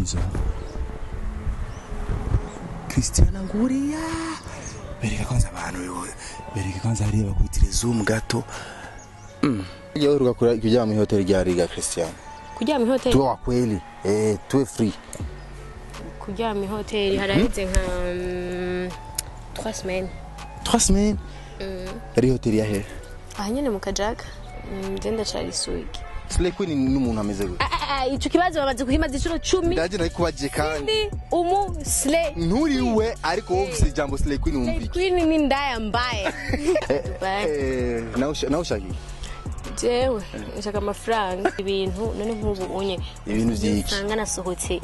nizo Christiana nguriya bereka kwanza abantu bereka kwanza hariya bakubitire zoom gato. Yo uruka kujya mu hotel rya Riga Christian. Kujya mu hotel tuwe kweli tuwe free. Kujya mu hotel haraheze nka 3 semaines. 3 semaines? Ari hotel ya he? Ah nyene mu Kajaga. Ngenda cari suigi. Slay Queen ni umuntu ameze gute? Ico kibazo bamaze kuhimaza inshuro 10. Ndaje nari kubaje kandi. Umu Slay. Nturiwe ariko wumvise ijambo Slay Queen wumvike. Slay Queen ni ndaya mbaye. Nawe ushaka iki? Jewe nshaka amafaranga ibintu none nk'ubu unye. Ibintu vyiki. Usanga nasohotse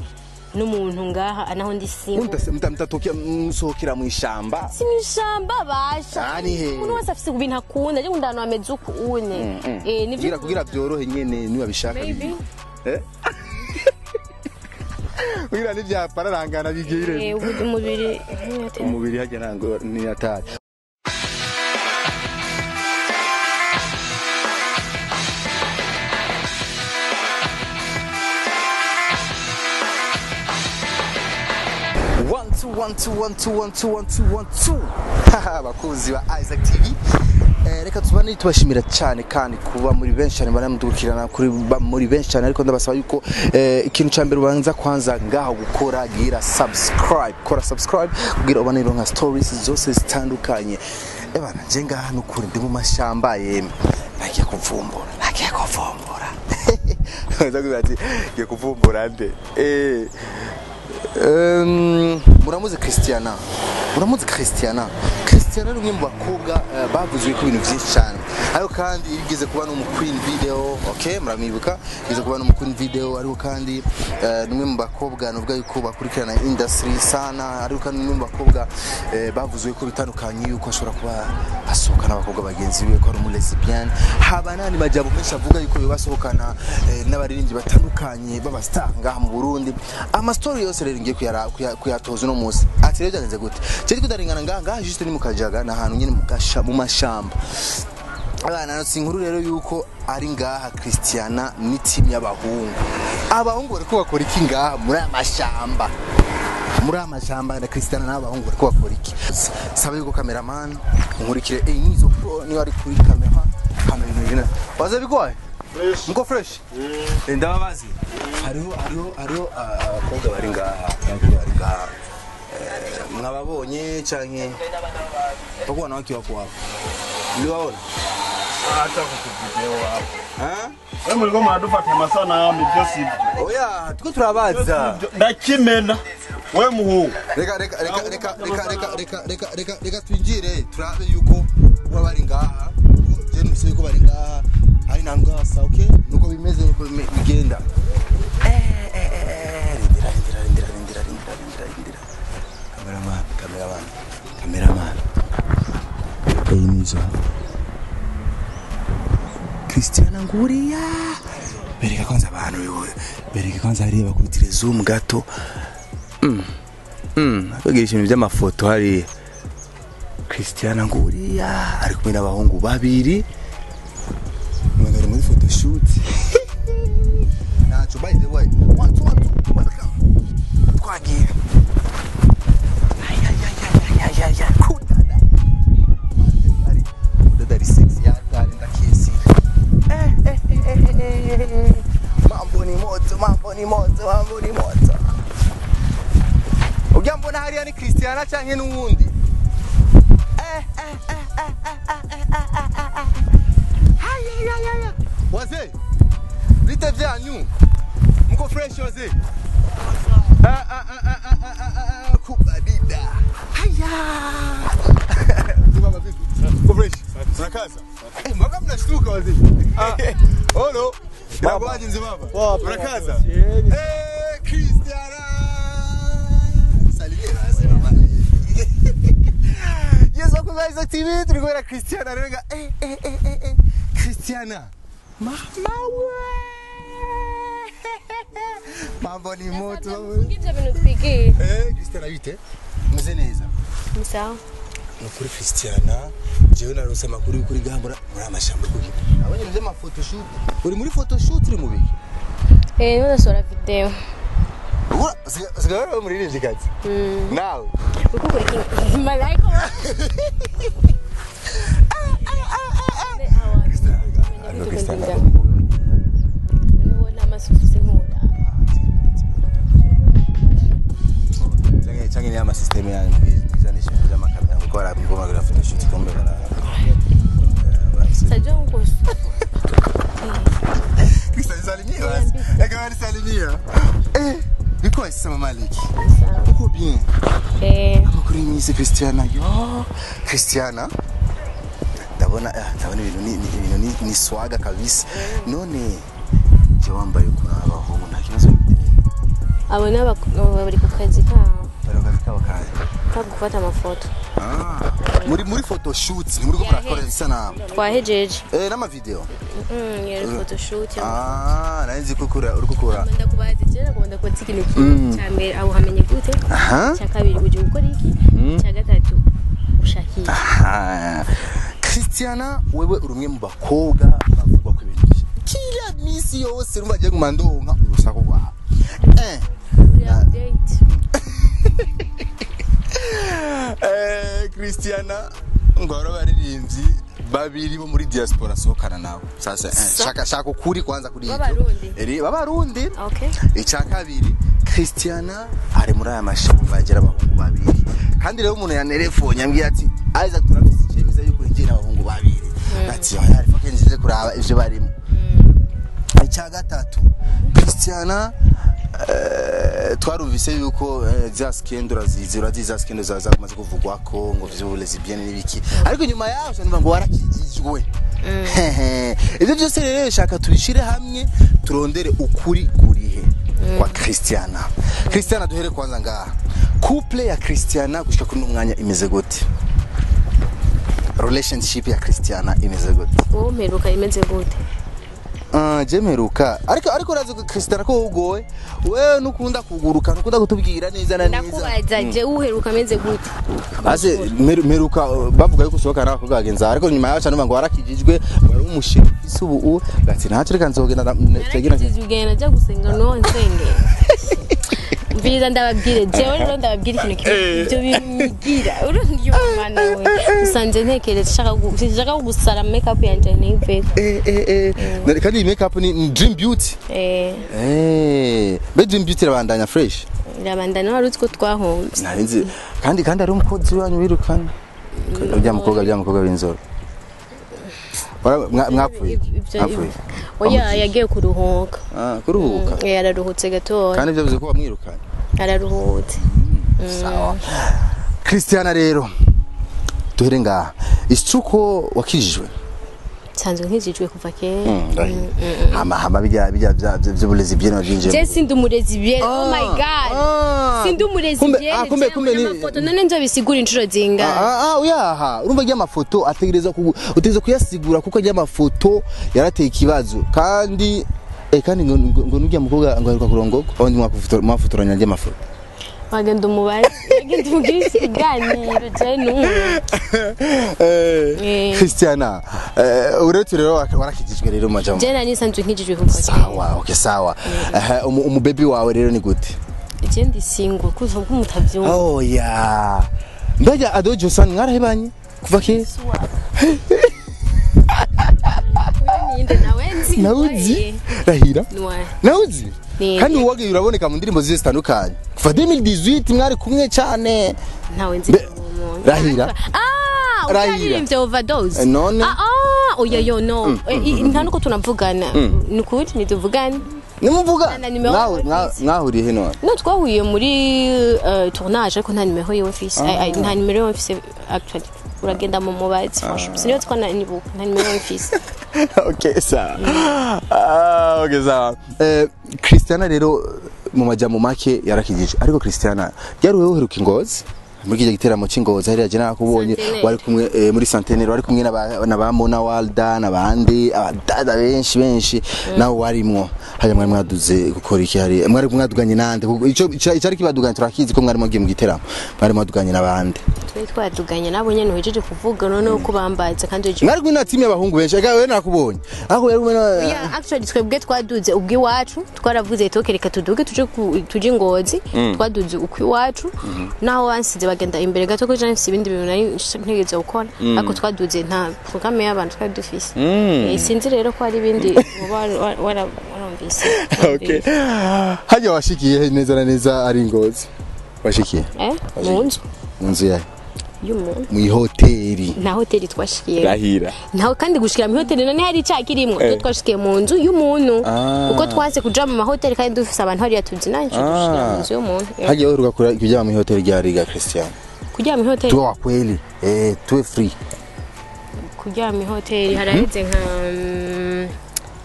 n'umuntu ngaha anaho ndi single. Mtatokea msohokera mu ishamba. Si mu ishamba basha. Umuntu wese afise ibintu akunda, je nkunda ahantu hameze uku une. Nivyo kugira byorohe nyene niba bishaka. Kugira nivya pararangana bigire. Umubiri umubiri hajya nango ni atari. One two one two one two one two one two one two. Abakunzi ba Isaac TV. Reka tubane tubashimira cyane kandi kuba muri benshi cyane baramudukirana kuri muri benshi cyane, ariko ndabasaba yuko ikintu ca mbere ubanza kwanza ngaho gukora gira subscribe, kora subscribe kugira ubane ronka stories zose zitandukanye. Ebana je ngaha nukuri ndi mu mashamba yeme nagiye kuvumbura, nagiye kuvumbura. Ndakugira ati ngiye kuvumbura nde? Muramuzi Christiana. Muramuzi Christiana. Christiana ni umwe mu bakobwa bavuzwe ko ibintu byinshi cyane. Ariko kandi yigeze kuba no mu Queen Video, okay, muramwibuka, yigeze kuba no mu Queen Video, ariko kandi ni umwe mu bakobwa nuvuga yuko bakurikirana industry sana, ariko kandi ni umwe mu bakobwa bavuzwe ko bitandukanye yuko ashobora kuba asohokana abakobwa bagenzi be, ko ari umu lesbian. Haba nani majambo menshi avuga yuko basohokana n'abaririmbyi batandukanye baba star ngaha mu Burundi. Ama story yose rero ngiye kuyatoza uno munsi. Ati rero byagenze gute? Cyo kudaringana ngaha juste ni mu Kajaga na hantu nyine mu mashamba. Abana no sinkuru rero yuko ari ngaha Christiana ni team y'abahungu. Abahungu bariko bakora iki ngaha muri amashamba? Muri amashamba na Christiana n'abahungu bariko bakora iki? Saba yuko cameraman nkurikire nizo pro ni ari kuri camera camera ibintu. Waze bigwaye? Fresh. Mko fresh? Ndababazi. Hariho abakobwa bari ngaha, abakobwa bari ngaha. Mwababonye canke bako wanawake wako hapo? Uliwaona? Hata kukuvideo hapo. Eh? Wewe mlikuwa mnadufata masana yami byo sivyo. Oya, tuko turabaza. Ndakimena. Wewe muhungu. Reka reka reka reka reka reka reka reka reka reka twinjire turabe yuko kuba bari ngaha. Je numvise yuko bari ngaha. Hari nangasa, okay? Nuko bimeze nuko bigenda. Rindira rindira rindira rindira rindira rindira rindira. Cameraman, cameraman, cameraman. Nizo Christiana nguriya bereka kwanza abantu bereka kwanza hariya bakubitire zoom gato. Kugira ibintu by'amafoto hari Christiana nguriya ari kumwe n'abahungu babiri mwangari muri photoshoot. Nacho by the way 1 2 1 2 welcome. Twagiye. Ay ay ay ay ay ay. Kudada. Ari kudada sexy ya tari ndakesi. Mambo ni moto, mambo ni moto, mambo ni moto. Ujya mbona hariya ni Christiana canke n'uwundi? Ay ay ay ay. Waze. Bite vyanyu. Mko fresh waze. Kubadida. Haya. Mko vipi? Mko fresh. Unakaza? Mbona mnashtuka waze? Holo. Inakuwaje mzee baba? Unakaza? Christiana. Salimia basi mama. Yes, wakunzi ba Isaac TV turi kubera Christiana rero nga Christiana. Mama we. Mambo ni moto. Ngivyo bintu twigiye. Christiana bite? Meze neza. Ni sawa. Nukuri Christiana, jewe narose amakuru kuri gambura muri amashamba kugira. Abanye byo ma photoshoot. Uri muri photoshoot uri mubiki? None sora video. Usigaye uri umuririmvyikazi nawe Uriko ukora iki? Malayika. Canke ni ama system yanyu mwizanisha by'amakamera kuko barabigoma graphic shoot kumbe bara. Sajua uko Kristo salimia basi. Eka salimia. Niko sasa mama Maliki. Uko bien? Amakuru y'iminsi Christiana. Yo, Christiana. Ndabona ndabona ibintu ni ibintu ni swaga kabisa. None je wambaye ukuntu abahungu nta kibazo biteye. Abo bari ku kazi kabo. Bari ku kazi kabo kahe? Ko gufata amafoto. Muri photo shoot ni muri ko murakora isanamu. Twahejeje. N'ama video. Yari photo shoot. Nari kukura uri kukura. Ndakubaza je ngomba kubaza ikintu kimwe. Cya mbere abo hamenye gute? Cya kabiri uje gukora iki? Cya gatatu ushakiye. Christiana wewe uri umwe mu bakobwa bavugwa ku ibintu byinshi. Kila misi yose urumva agiye kumandonka urusaku rwawe. Update. Christiana ngo abaririmbyi babiri bo muri diaspora sohokana nabo. Sasa shaka ukuri kwanza kuri ibyo. B'abarundi. Okay. Icya kabiri Christiana ari muri aya mashamba agera abahungu babiri. Kandi rero umuntu yanerefonye ambwiye ati Isaac turafise icemeza yuko injira abahungu babiri. Ati oya ariko kenjije kuraba ivyo barimo. Icya gatatu Christiana twarumvise yuko za skendo urazizi za skendo zakumaze kuvugwa ko ngo vy'uburezi bien n'ibiki, ariko nyuma yaho cyane ngo warakijijwe. Ivyo byose rero shaka tubishire hamwe turondere ukuri kurihe kwa Christiana. Christiana duhere kwanza ngaha. Couple ya Christiana gushika kuri mwanya imeze gute? Relationship ya Christiana imeze gute? Wowe mperuka imeze gute? Je mperuka ariko urazi ko Christiana ko ugoye wewe nukunda kuguruka nukunda kutubwira neza na neza. Ndakubaza je uheruka ameze gute? Base meruka bavuga yuko usohoka n'abakobwa bagenzi ariko nyuma yaho cyane ngo warakijijwe wari umushiri isi ubu gati ntacyo reka nzogenda tegera ugenda ajya gusenga no nsenge. Mbiza ndababwire jewe rero ndababwira ikintu kimwe ibyo binyigira urundiyo mana we usanze ntekereza shaka gusara make up yanje ntive. Kandi make up ni Dream Beauty. Be Dream Beauty rabandanya fresh. Rabandanya wari utwo twahombye. Narinzi kandi ari umukozi wanyu wirukana. Bya mukobwa w'inzoro. Mwapfuye. Oya yagiye kuruhuka. Kuruhuka. Yararuhutse gatoya. Kandi byo bivuze ko bamwirukanye. Araruhutse. Sawa. Christiana rero duhere ngaha. Icuko wakijijwe? Nsanzwe nkijijwe kuva kera. Hama bijya by'uburezi bien wabyinjiyemo. Je sindi umurezi bien. Oh my god. Sindi umurezi bien. Kumbe ni amafoto none nzobisigura inshuro zingana. Uyaha urumva rya mafoto ategereza utegereza kuyasigura kuko rya mafoto yarateye ikibazo kandi kandi ngo nujya mukobwa ngo aheruka kurongorwa abandi mwafotoranya rya mafoto. Bagenda umubare bagenda umubwira ikiganiro je n'umwe. Christiana uretse rero warakijijwe rero majambo. Je nari nsanzwe nkijijwe kuva. Sawa, okay sawa. Umubaby wawe rero ni gute? Je ndi single kuva ko mutavyumva. Oh yeah. Ndaja Ado Johnson mwarahebanye kuva ke? Ninde nawe nzi. Nauzi? Rahira? Nauzi? Kandi uwagiye uraboneka mu ndirimbo zize zitandukanye. Kuva 2018 mwari kumwe cyane. Ntawe nzi umuntu. Rahira. Rahira. Overdose. None. Oya yo no. Nta nuko tunavugana. Nukuri nituvugana. Nimuvuga. Mwahuriye he none? No twahuriye muri tournage ariko nta nimero yiwe mfise. Nta nimero yiwe mfise actually. Uragenda mu mubazi. Siniyo twana nibuka nta nimero yiwe mfise. Okay sawa. Okay sawa. Christiana rero mu majambo make yarakijije ariko Christiana byari wewe uheruka Ingozi muri kije giteramo c'Ingozi hariya je nakubonye wari kumwe muri Centenaire wari kumwe na ba Mona Walda n'abandi abadada benshi nawe warimwo hariya mwari mwaduze gukora iki hariya mwari mwaduganye nande ico icari kibaduganye turakizi ko mwari mwagiye mu giteramo mwari mwaduganye n'abandi. Twari twaduganye nabo nyene uhejeje kuvuga, noneho ko bambaza kandi uhejeje. Mwari kumwe na timu y'abahungu benshi, ega wewe nakubonye ariko yari kumwe na Yeah, actually twebwe twaduze ubw'iwacu, twaravuze toke reka tuduge tuje tuje i Ngozi. Twaduze ukw'iwacu, naho bansize bagenda imbere gato ko jane mfise ibindi bintu nari ntegerezwa gukora, ariko twaduze nta programme y'abantu twari dufise. Sinzi rero ko hari ibindi uba warumvise. Okay, hajya washikiye neza na neza ari Ngozi, washikiye Mu nzu. Mu nzu yawe? Y'umuntu. Mu ihoteli? Nta hoteli twashikiye. Rahira. Ntawe kandi gushikira mu hoteli none hari icyaha kirimwo. Twe twashikiye mu nzu y'umuntu kuko twanse kuja mu mahoteli kandi dufise abantu hariya tuzi naco dushikira mu nzu y'umuntu. Hajya uheruka kuryama mu ihoteli rya Riga, Christian? Kuryama ihoteli? Tuwe wa kweli, tuwe free. Kuryama ihoteli haraheze nka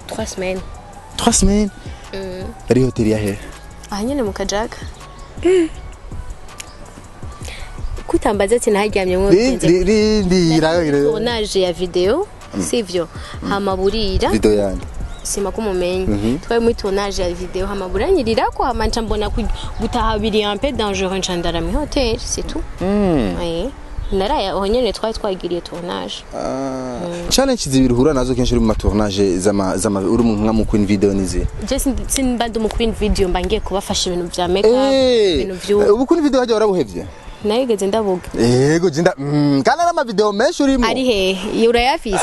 3 semaines. 3 semaines? Ari hoteli ya he? Aha nyene mu Kajaga. Kutambaza ati naharyamye mwo? Rindira. Tournage ya video, sivyo? Hama burira. Video yandi? Sima kumumenye, twari muri tournage ya video, hama buranyirirako, hama nca mbona gutaha biri un peu dangereux, nca ndara mu hotel, c'est tout. Oui. Naraye aho nyene twari twagiriye tournage. Challenge zibiri uhura nazo kenshi uri mu matournage zama uri mu nka mu Queen Video nizi? Je simba ndi mu Queen Video, mba ngiye kubafasha ibintu vya make up, ibintu vyu Ubu Queen Video hajya warabuhevye? Narigeze ndabuga. Yego, jinda kandi ari amavideo menshi urimo. Ari hehe? Urayafise?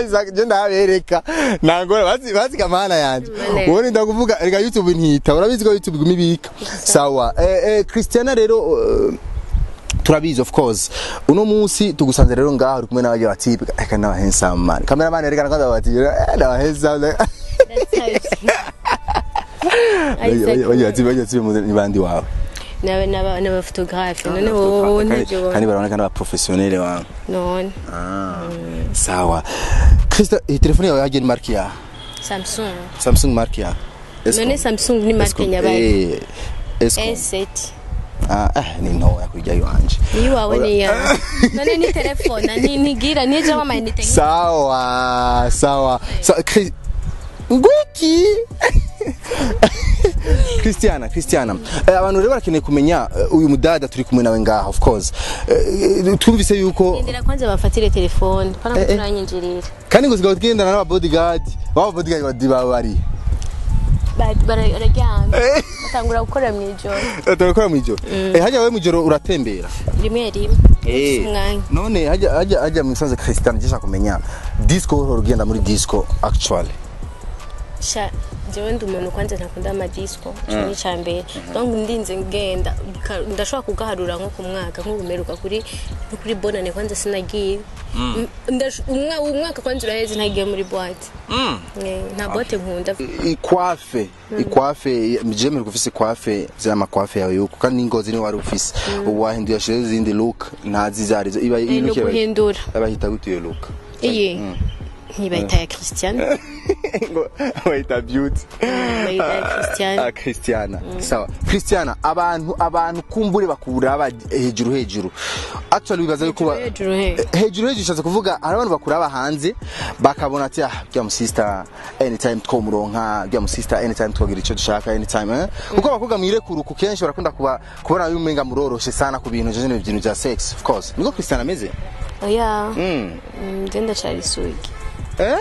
Isaac, je ndabereka nangora bazi bazi kamana yanje. Mana. Ubundi ndakuvuga reka YouTube ntita, urabizi ko YouTube iguma ibika. Sawa, Christiana rero, turabizi of course uno munsi tugusanze rero ngaho uri kumwe n'abajya batipe, eka n'aba handsome man, cameraman yerekana ko abatipe, n'aba handsome bajya batipe ni bandi wawe? N'abaphotographe none wowe ntabyo. Kandi baraboneka n'aba professionnel wawe. None. Sawa Christa, iyi telefone yawe yagiye ni marque ya? Samsung. Samsung marque ya? None Samsung ni marque nyabaye? Esco. S7. Ah, ni ntoya kujya iwanje. Ni iwawe ni iyawe, none ni telefone ni ntigira nijamo amayinite. Sawa sawa. Chris ngwiki Christiana, Christiana, abantu rero barakeneye kumenya uyu mudada turi kumwe nawe ngaha, of course twumvise yuko Ndera kwanza bafatire telefone pana kuturanyinjirira. Kandi ngo zigaba tugendana n'aba bodyguard, baba bodyguard badi baba bari Bararyamye, batangura gukora mu ijoro. Turakora mwijoro. Hajya wewe mwijoro uratembera? Rimwe rimwe. Umwanya. None hajya musanze Christian gisha kumenya disco, uhora ugenda muri disco actually? Sha, jewe ndi umuntu kwanza ntakunda amadisco, ico ni ica mbere. Donc ndinze ngenda ndashobora kugaharura nko ku mwaka, nk'ubumeruka kuri no kuri bonane kwanza sinagiye. Umwaka kwanza uraheze ntagiye muri boîte. Nta boîte nkunda. Ikwafe jemere ufise ikwafe z'amakwafe yawe yuko kandi n'ingozi niwe wari ufise, ubu wahinduye ashizeho izindi look ntazi izarizo iba. Ni Look uguhindura. Abahita gute iyo look? Iyi ntibayita ya Christian. Ngo bayita beauty? Bayita ya Christian. Ah, Christiana. Sawa Christiana, abantu kumbure bakuraba hejuru hejuru, actually bibaza yuko Hejuru he? Hejuru hejuru ishatse kuvuga hari abantu bakuraba hanze bakabona ati ah, bya mu sister anytime twomuronka, bya mu sister anytime twogira icyo dushaka anytime, eh? Kuko abakobwa mwirekuruku kenshi barakunda kuba kubona yumenga muroroshe sana ku bintu jeje ibintu bya sex, of course niko Christiana ameze? Oya. Je ndacari isugi. Eh,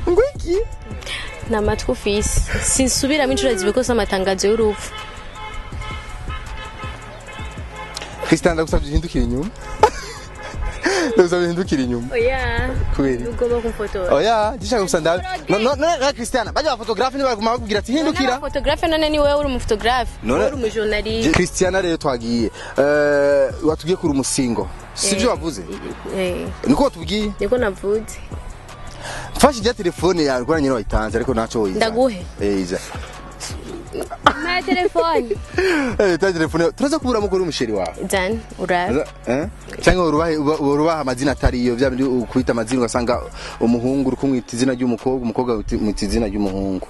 ngwiki? Nta matwi ufise, sinsubiramo inshuro zibiri ko si amatangazo y'urupfu. Christian, ndagusabye uhindukire inyuma, ndagusabye uhindukire inyuma. Oya. Kubera? Ugomba kumfotora. Oya, gishaka gusa ndabe. No no no, Christiana, bajya abafotografe ntibaguma bakubwira ati hindukira. Photographe none ni wewe uri umuphotographe? None- Uri umujournaliste. Christiana rero twagiye. Watubwiye kuri umusingo. Sivyo wavuze? Eh. Niko watubwiye? Niko navuze. Mfashe ijya telefone yawe kuko nyine wayitanze ariko naco woyiza. Ndaguhe. Iza. Ma telefone. Ta telefone yawe. Turaza kubura mukuru umusheri wawe. Dan urabe. Eh? Cyangwa urubaha amazina atari iyo, bya bindi ukwita amazina ugasanga umuhungu uri kumwita izina ry'umukobwa, umukobwa umwita izina ry'umuhungu.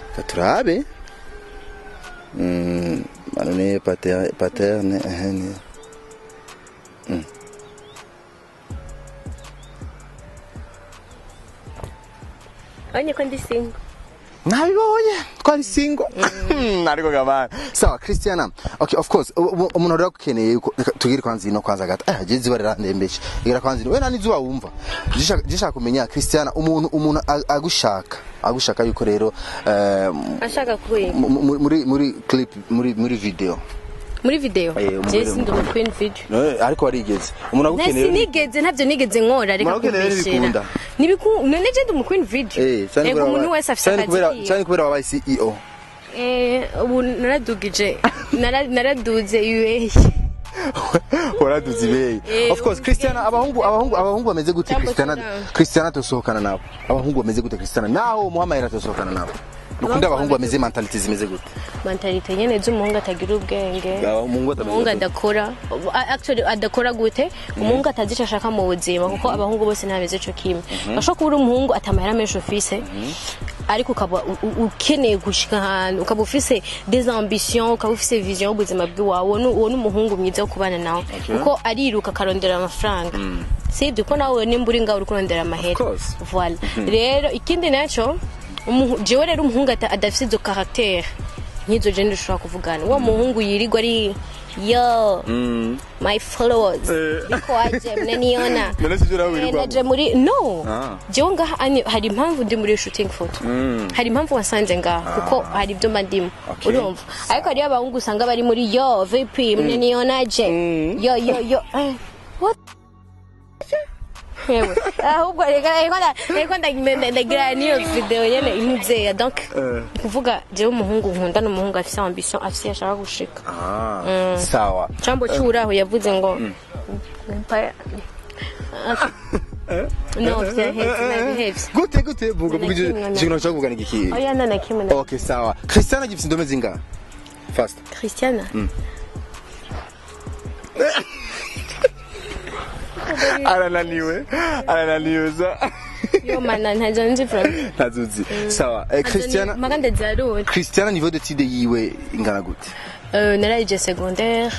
Reka turabe. Manone paterne ni. Abonye ko ndi single. Nabibonye twari single ariko gabana. Sawa Christiana, okay, of course umuntu rero akeneye yuko reka tugire kwanza ino kwanza gato, eh, je ziba rirandembeje, igira kwanza ino we nani zuba wumva. Jishaka kumenya Christiana, umuntu agushaka yuko rero Ashaka kwiga muri clip, muri video. Muri video. Umugore Je sindi umu queen video. No, ariko warigeze umuntu agukeneye. Sinigeze, ntabyo nigeze nkora, reka Umuntu agukeneye kumbeshera. ntibikunda. None je ndi umu queen video. Cyane. Ego, Kubera umuntu wese afise cyane akazi kubera kiwe. Cyane kubera wabaye CEO. Ubu naradugije, naraduze iwehe. Waraduze ibeyi. Of course Christiana, abahungu bameze gute? Jambo Christiana, turanga. Christiana tosohokana nabo abahungu bameze gute? Christiana naho umuhamayera tosohokana nabo nukunda abahungu bameze mentality zimeze gute? Mentalité nyene z'umuhungu atagira ubwenge. Umuhungu atameze Umuhungu gute? adakora, actually adakora gute, umuhungu atazi ico ashaka mu buzima, kuko abahungu bose ntabeze ico kimwe. Bashobora kuba uri umuhungu atamahera menshi ufise, ariko ukaba ukeneye gushika ahantu, ukaba ufise des ambitions, ukaba ufise vision y'ubuzima bw'iwawe. Uwo ni umuhungu mwiza wo kubana nawe, kuko ariruka akarondera amafaranga, sibyo? Ko nawe nimba uri ngaho uri kurondera amahera. Of course. Voilà. Rero ikindi naco, jewe rero umuhungu adafise izo caractère nk'izo, je ndushobora kuvugana uwo muhungu yirirwa ari "Yo, my followers, niko waje mnaniona." None sivyo nawe wirirwamo? Naje muri no. Ah. Jewe ngaha hari impamvu ndi muri shooting photo, hari impamvu wasanze ngaha, kuko hari ibyo mba ndimo. Okay. Urumva, ariko hariyo abahungu usanga bari muri "Yo VP, mnanionaje, yo yo yo." What? Yewe, ahubwo reka ndagira niyo video nyene intuzeya. Donc kuvuga jewe umuhungu nkunda n'umuhungu afise ambition, afise ashaka gushika. Ah, sawa. Cambo cyuraho yavuze ngo no vyaheze, nabihevye. Gute vuga Na kimwe. ikintu nshaka kuvuga ni igiki? Oya, nta na kimwe. Okay, sawa Christiana, gifite indome zingahe fast? Christiana. Arananiwe za. Yo mana, ntazo nzi from. Ntazuzi. Sawa, Christiana. Maganda zaruri. Christiana, niveau d'étude yiwe ingana gute? Nararije secondaire,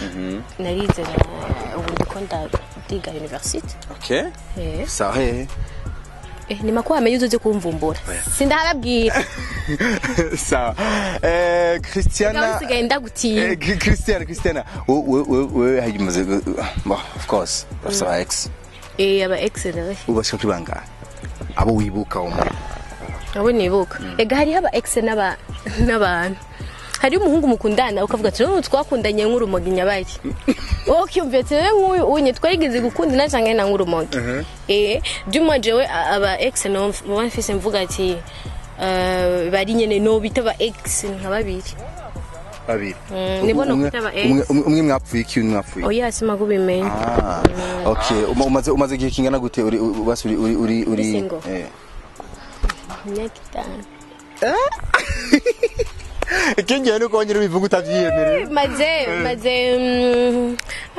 narize ubu ndiko ndiga université. Okay. Sawa, hehe? Ni makuru amenye uzoze kumvumbura, sindahababwira. Sawa, Christiana. Ngaho usigaye ndagutinya. Christiana, wewe hayimaze, bon, of course urafise aba ex. Aba ex rero. Ubashika kuri bangahe abo wibuka umwe? Abo nibuka, ega hariho aba ex n'abantu. Hariho umuhungu mukundana ukavuga ati "N'ubu twakundanye nk'urumogi nyabaye." Wowe ukiyumvira ati "Rero nk'uyu unye twarigeze gukundana canke na nk'urumogi." Byuma jewe aba ex no muba mfise, mvuga ati bari nyene no bita aba ex nka babiri. Babiri. Nibo no kwita aba ex. Umwe mwapfuye iki, undi mwapfuye iki? Oya, simakubimenya. Ah, okay. Umaze igihe kingana gute uri basi uri Single. Imyaka 5. Ikindi nuko wongera ubivuga utavyiyemereye. Maze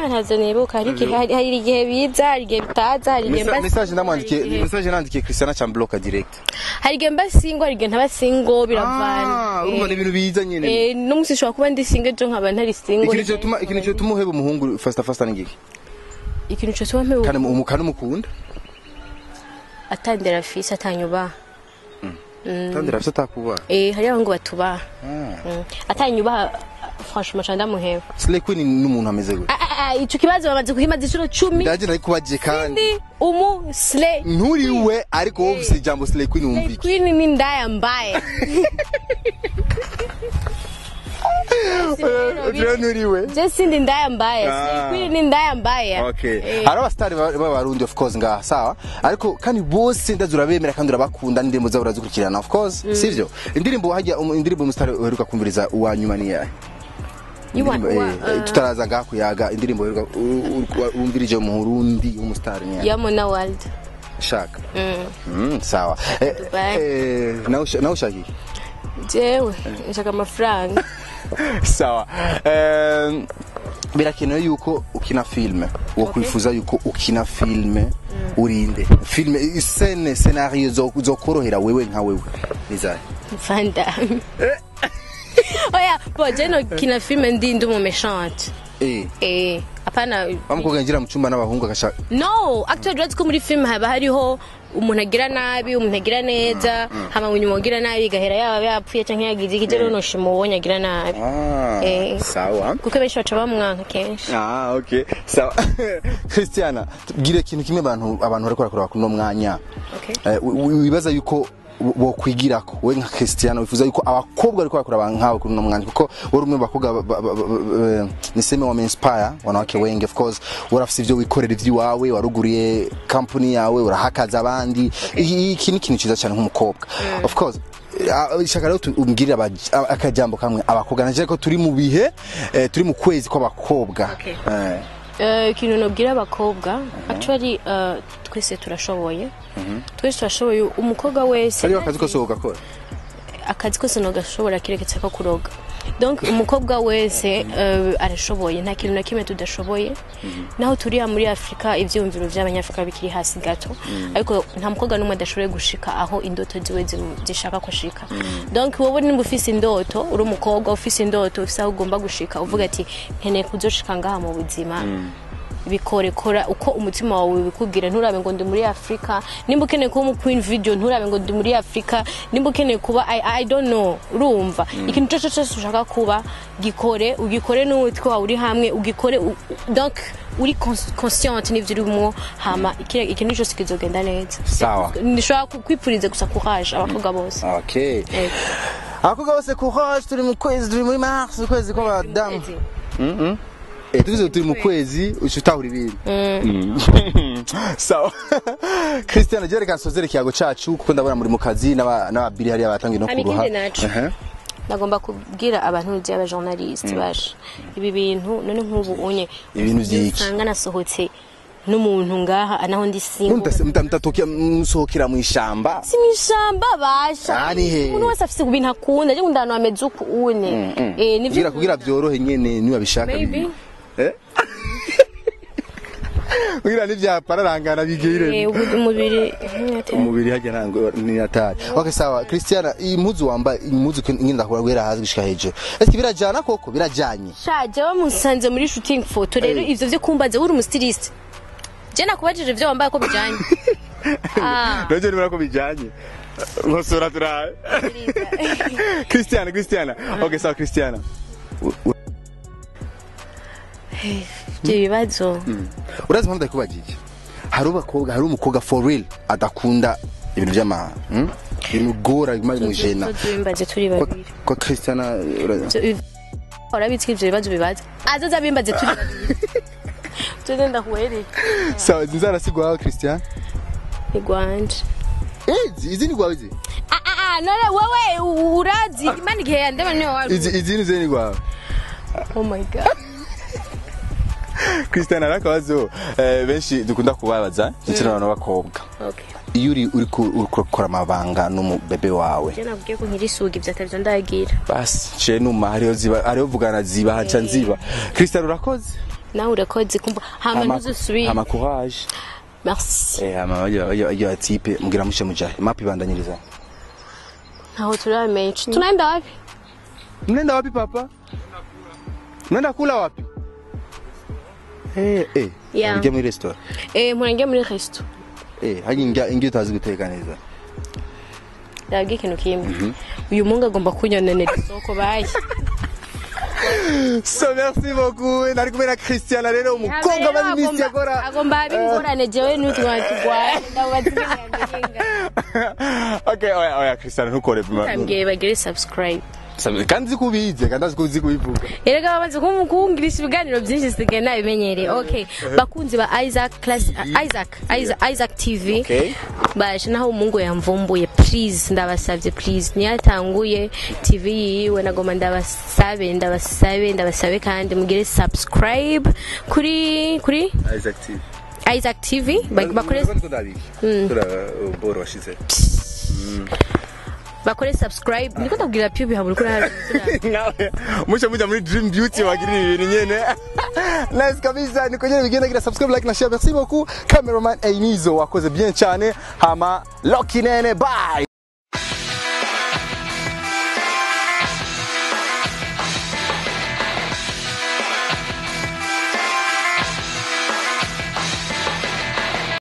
ntazo nibuka. Hari igihe biza, hari igihe bitaza, hari igihe mba Message ndamwandikiye, message nandikiye Christiana cha block direct. Hari igihe mba single, hari igihe ntaba single, biravana. Ah, urumva ni ibintu biza nyene. N'umunsi nshobora kuba ndi single, ejo nkaba ntari single. Ikintu cyotuma uheba umuhungu fasta fasta ni ngiki? Ikintu cyose wampewe. Kandi umukana umukunda. Atandera fisi, atanyubaha. Tandira afite atakuba. Hari abahungu batubaha. Atanyubaha franchement ca ndamuheba. Slay Queen n'umuntu ameze gute? Ah, ah, ah, ico kibazo bamaze kuhimaza inshuro 10. Ndaje nari kubaje kandi. Ndi umu slay Nturiwe, ariko wowe ufise ijambo Slay Queen wumva iki? Queen ni ndaya mbaya. Rero nturiwe. Je sindi ndaya mbaya. Ah. Slay Queen ni ndaya mbaya. Okay. Hari abasitari b'abarundi of course ngaha, sawa, ariko kandi bose ndazi urabemera kandi urabakunda, n'indirimbo zabo urazikurikirana of course, sivyo? Indirimbo hajya indirimbo umusitari uheruka kumviriza uwa nyuma ni yahe? Indirimbo, tutaraza ngaha kuyaga, indirimbo uheruka wumvirije mu Burundi umusitari ni yahe? Ya Mona World. Shaka. Sawa. Dubai. Nawe ushaka iki? Jewe nshaka amafaranga. Sawa. Birakenewe yuko ukina filme, wo kwifuza yuko ukina filme urinde filme scène scénario zokorohera wewe nka wewe nizahe? Fanda. Oya, bo je no kina film ndi umu méchante. Apana. Wa mukobwa yinjira mu cyumba n'abahungu agashaka. No, actually urazi ko muri film haba hariho umuntu agira nabi, umuntu agira neza, hama unyuma ugira nabi gahera yaba yapfuye canke yagize iki. Rero noshima ubonye agira nabi. Ah, sawa. Kuko benshi baca bamwanka kenshi. Ah, okay. Sawa. Christiana, tubwire ikintu kimwe abantu bariko barakora kuno mwanya. Okay. Wibaza yuko bokwigirako we nka Christiana, wifuza yuko abakobwa bariko bakora nkawe kuri uno mwanya, kuko wari umwe mu bakobwa niseme wame inspire wanawake wengi. Of course urafise ivyo wikorera ivy'iwawe, waruguriye company yawe, urahakaza abandi. Iki ni ikintu ciza cyane nk'umukobwa. Of course shaka rero umbwirire akajambo kamwe abakobwa, naje ko turi mu bihe turi mu kwezi kw'abakobwa. Okay. Ikintu nabwira abakobwa, actually twese turashoboye, twese turashoboye, umukobwa wese. Hariho akazi kose ugakora. Akazi kose ntugashobora kireketse ko kuroga. Donc umukobwa wese arashoboye, nta kintu na kimwe tudashoboye. Naho turiya muri Afurika ivyiyumviro vy'Abanyafurika bikiri hasi gato, ariko nta mukobwa n'umwe adashoboye gushika aho indoto ziwe zishaka ko ashika. Donc wowe nimba ufise indoto, uri umukobwa ufise indoto, ufise aho ugomba gushika, uvuga ati nkeneye kuzoshika ngaha mu buzima, bikore. Kora uko umutima wawe ubikubwira, nturabe ngo ndi muri Afrika. Nimba ukeneye kuba umu queen video, nturabe ngo ndi muri Afrika. Nimba ukeneye kuba I don't know, urumva, ikintu cyose cyose ushaka kuba, gikore, ugikore n'umutwe wawe uri hamwe, ugikore donc uri consciente n'ivyo urimo, hama ikintu cyose kizogenda neza. Sawa. Ndishobora kwipfuriza gusa courage abakobwa bose. Okay. Yego. Abakobwa bose courage, turi mu kwezi, turi muri mars, ukwezi kw'abadamu. Tuvuze turi mu kwezi uca utahura ibintu. Sawa. Christian, je reka nsozere ikiyago cacu kuko ndabona muri mu kazi n'ababiri hariya batangiye no Hama kuruha. ikindi naco. Ndagomba kubwira abantu by'abajournaliste baje ibi bintu none nk'ubu unye Ibintu vyiki? usanga nasohotse n'umuntu ngaha naho ndi single. Mutatokia musohokera mu ishamba. Si mw'ishamba basha. Ah, ni he? Umuntu wese afise ibintu akunda, je nkunda ahantu hameze uku une. Nivyo. Kugira byorohe nyene niba bishaka. Maybe. Eh? Kugira nivyapararangana bigire. Ubu umubiri Umubiri hajya ntango ni atari. Okay, sawa. Christiana, iyi mpuzu wambaye, iyi mpuzu nyine ndakura guhera hasi gushika hejuru. Ese birajana koko? Birajanye? Sha, jewe musanze muri shooting photo rero. Ivyo vyo kumbaza, uri umustyliste, je nakubajije ivyo wambaye ko bijanye. Ah. Roger, nibona ko bijanye. Nkosora turaye. Christiana, Christiana. Okay, sawa Christiana. Ivyo bibazo. Urazi impamvu ndakubajije? Hari abakobwa, hari umukobwa for real adakunda ibintu by'ama bimugora, biguma bimujena. Tuzimbaze turi babiri. Kwa Christiana Urabizi ko ivyo bibazo bibaza azaza bimbaze turi babiri, tuze ndakuwereke. Sawa, inzara sigwaho Christian. Ni gwanje. Izi ni gwawe izi? Ah ah ah, none wewe urazi Imana igihe yandema niwe wari. Izi ni zeni gwawe. Oh my God. Christian, arakabazo benshi dukunda kubabaza ndetse n'abantu b'abakobwa. Okay. Iyo uri gukora amabanga n'umubebe wawe. Je nabwiye ko nkiri suga, ivyo atavyo ndagira. Basi ce numa hariho ziba, hariho vugana ziba haca nziba. Christian, urakoze. Nawe urakoze kumva, hama ntuzusubire. Hama courage. Merci. Hama bajya batipe mugira mushe mujahe mapi bandanyiriza. Ntaho turamenya, tunaenda wapi? Mnaenda wapi papa? Mnaenda kula wapi? Yeah. Ujya muri restaurant? Mpora ngiye muri resto. Hanyuma ingi utazi guteka neza. Ndabwiye ikintu kimwe, uyu mungu agomba kunyononera isoko bayi. So merci beaucoup. Nari kumwe na Christian rero, umukobwa amaze iminsi akora. Agomba abe ingorane jewe n'utwana turwaye ndabaza ingene. Okay, oya oya Christian, ntukore. Tambwiye bagire subscribe. Kandi nzi kubize, kandi nzi kubivuga. Erega bamaze kumwumvisha ibiganiro byinshi, sigaye nabimenyereye. Okay, bakunzi ba Isaac Class, Isaac TV. Okay. Baje naho umungu yamvumbuye, please ndabasabye, please, niyatanguye TV yiwe, nagoma ndabasabe, ndabasabe, ndabasabe kandi mugire subscribe kuri Isaac TV. Isaac TV bakore. Boro washize. Bakore subscribe, niko ndabwira piyo habura kuri hano. Nawe musha muja muri Dream Beauty bagirira ibintu nyene nice kabisa, niko nyene bigenda. Gira subscribe, like na share. Merci beaucoup cameraman Einizo, wakoze bien cyane. Hama Lucky Nene, bye.